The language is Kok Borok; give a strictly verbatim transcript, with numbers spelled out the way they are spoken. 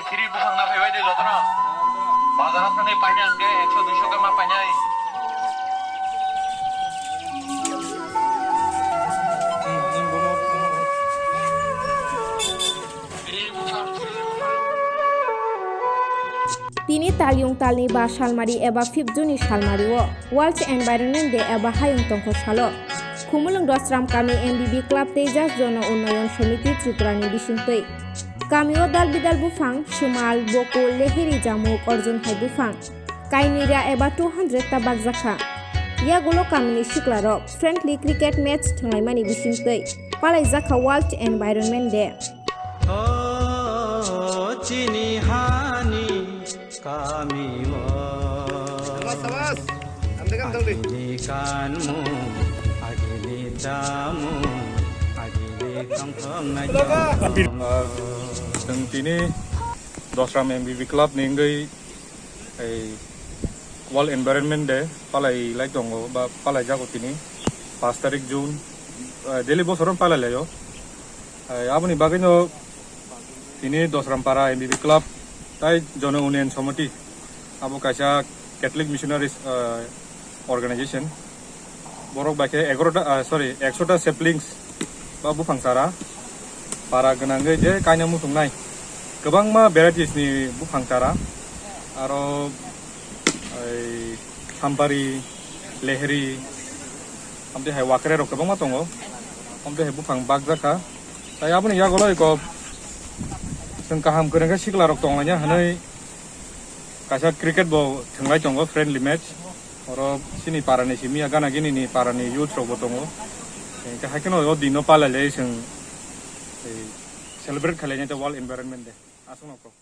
Free buphang na phaibai de jotono. Bazar o thangwi painai hwnkhe ekso duiso khe ma painai. Tini talyung talni ba salmari eba fifth June ni salmari o World Environment Day eba hayung tongkho salo Khumulwng Dosram kami M B B Club tei Jas Jono Unnayan Samiti Tripura ni bisingtwi kami o dal bidal buphang, sumal, bokol, leheri, jamuk, orjon hai buphang kainwira eba two hundred ta bakjakha. Yagulo kamini siklarok friendly cricket match thwnglaimani bisingtwi palaijakha World Environment Day. O chini hani kami o. Sabas, sabas. Ang degan tong di. Agini kanmu, agini chamu, agini tongthok na. Ah, chwng tini Dosram M B B Club ni wngwi ei World Environment Day palai lai tongo ba palai jago tini paanch tarik June, eh, daily bosoron palai laio. Eh, aboni bagwino tini Dosrampara M B B Club tai Jono Unnayan Samiti, abo kaisa Catholic Missionaries, eh, Organization. Borok bai khe egarota, ah, sorry, ekshota saplings ba buphang chara para gwnangwi je kaina muchungnai. Kwbangma varieties ni buphang chara, aro ei sampari, lehri, amtwi hai wakre rok kwbangma tongo. Amtwi hai buphang bakjakha. Tai aboni yagulo eko chwng kaham kwrwng khe sikla rok tonglaina hwnwi kaisa cricket bo thwnglai tongo, friendly match. Oro chini parani simi ya gana gini ni parani youth rok bo tongo. Hingkhe hai kheno o dino palai lai chwng, ei, celebrate khlainai tei World Environment Day. Aswk no kok.